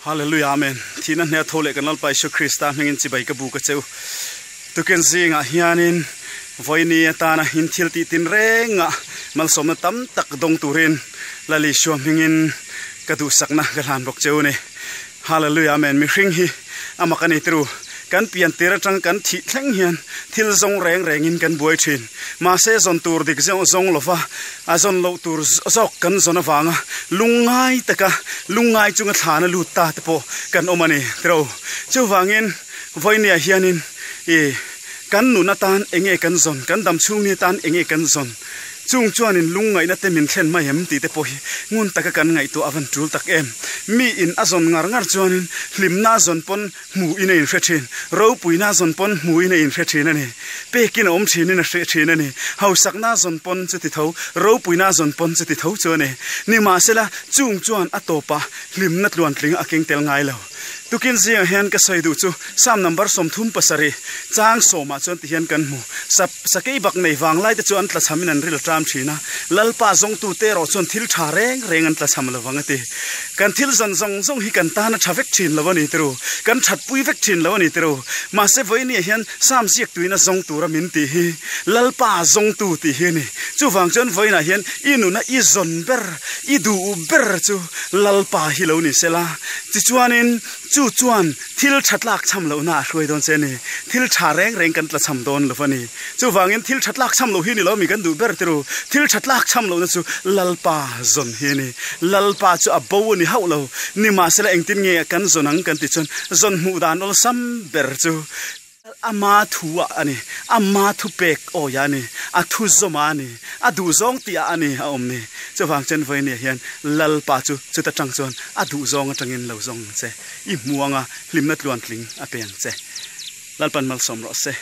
Hallelujah Amen. Thihna hneh a tho leh kan Lalpa Isua Krista hmingin chibai ka bu ka cheu. Tukin zingah hianin vawiini atana in thil tih tin rengah malsawmna tam tak dawng turin Lal Isua hmingin ka duhsakna ka hlan bawk cheu a ni. Hallelujah Amen. Mihring hi a mak a ni tiru. Kan pian tir atang kan thih thleng hian thil zawng reng rengin kan buai thin. Mahse zawn tur dik zawng lova a zawn loh tur zawk kan zawn avanga lungngai taka lungngai chunga thlana lut ta te pawh kan awm a ni tiro. Chuvangin vawinia hianin ih kan nun atan enge kan zawn, kan dam chhung ni atan enge kan zawn. Chung chuanin lungngaihna te min thlen mai em tih te pawh hi ngun taka kan ngaihtuah a van tul tak em. Mi in a zawn ngar ngar chuanin hlimna a zawn pawn hmuhin a inhre thin, ropuina a zawn pawn hmuhin a inhre thin a ni. Pekin a awm thinin a hreh thin a ni. Hausakna a zawn pawn chuti tho, ropuina a zawn pawn chuti tho chu a ni. Nimahsela, chung chuan a tawpah hlimna tluantling a keng tel ngai lo. Tukin zingah hian ka sawi duh chu Psalm number 37 chang sawmah chuan ti hian kan hmu. Sap sakei bak nei vang lai te chu an tlachham in an ril ṭam thin a, Lalpa zawngtu te erawh chuan thil ṭha reng reng an tlachham lo vang a ti. Kan thil zawn zawng zawng hi kan tan a ṭha vek ṭhin lo a ni tiru, kan ṭhatpui vek ṭhin lo a ni tiru. Mahse vawinia hian Psalm ziaktuin a zawng tura min tih hi Lalpa zawngtu tih hi a ni. Chuvang chuan vawiinah hian i nuna i zawn ber, i duh ber chu Lalpa hi lo ni sela. Tichuanin chu chuan thil tha tlak cham lohna a hruai dawn che a ni. Thil tha reng reng kan tla cham dawn lo a ni. Chuvangin thil tha tlak cham loh hi ni lo mi kan duh ber tiru. Thil tha tlak cham lohna chu Lalpa zawn hi a ni. Lalpa chu a bo a ni hauh lo. Nimahsela engtin nge kan zawn ang kan tih chuan zawn hmuh dan awlsam ber chu Ama thu ah a ni, ama thu pek awi ah a ni, a thu zawm ah a ni, a duh zawng tih ah a ni a awm ni. Chuvang chuan vawinia hian Lalpa chu chuta tang chuan a duh zawng atangin lo zawng ang che, i hmu anga hlimna tluantling a pe ang che. Lalpan malsawm rawh se.